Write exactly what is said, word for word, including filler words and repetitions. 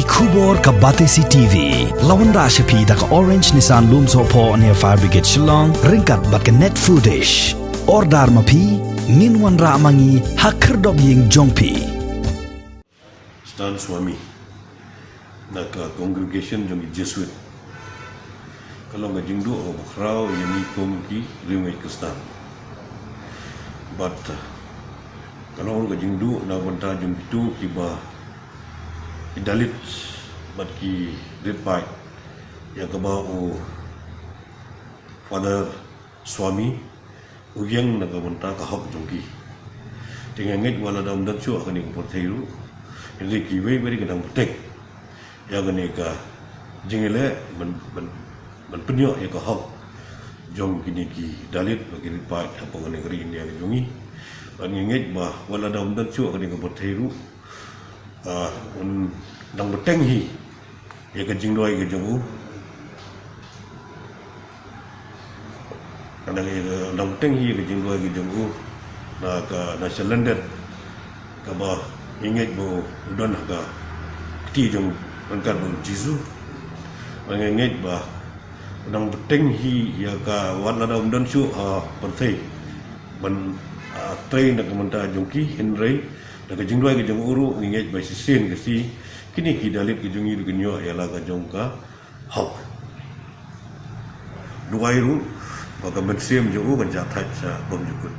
Khubor ka Batesi T V la wanrah sha phi da ka Orange Nissan Lumsohphoh near Fire Brigade Shillong ryngkat bad ka Net Foodish. Order ma phi, ngin wanrah ma ngi ha khyrdop ïing jong phi. Stan Swami na ka congregation jong i Jesuit. Ka long ka jingduh kaba khraw ïa ngi kum ki riewngeit Khristan. Bad, uh, ka long ruh ka jingduh na bynta jong kito kiba i dalit bad ki rit paid ïa kaba u Father Swami u ïeng na ka bynta ka hok jong ki. Te nga ngeit ba lada ym don shuh ha kane ka pyrthei ruh, hynrei kiwei pat ki dang bteng ïa kane ka jingïaleh ban, ban, ban pynïoh ïa ka hok jong kine ki dalit bad ki rit paid hapoh kane ka ri India ka jong ngi. Bad nga ngeit ba wat lada ym don shuh ha kane ka pyrthei ruh, ah, un dang bteng hi ïa ka jingduwai ka jong u. Ka dang, ka dang bteng hi ïa ka jingduwai ka jong u na ka, na sha lyndet kaba ngi ngeit ba u don ha ka kti jong ryngkat bad u Jisu. Bad ngi ngeit ba u dang bteng hi ïa ka, wat lada ym don shuh ha pyrthei ban, ah, trei na ka bynta jong ki, hynrei na ka jingduwai ka jong u ruh ngi ngeit ba shisien ka sngi kine ki dalit ki jong ngi ruh kin ïoh ïa la ka jong ka hok. Duwai ruh ba ka mynsiem jong u kan shah thait sha bymjukut.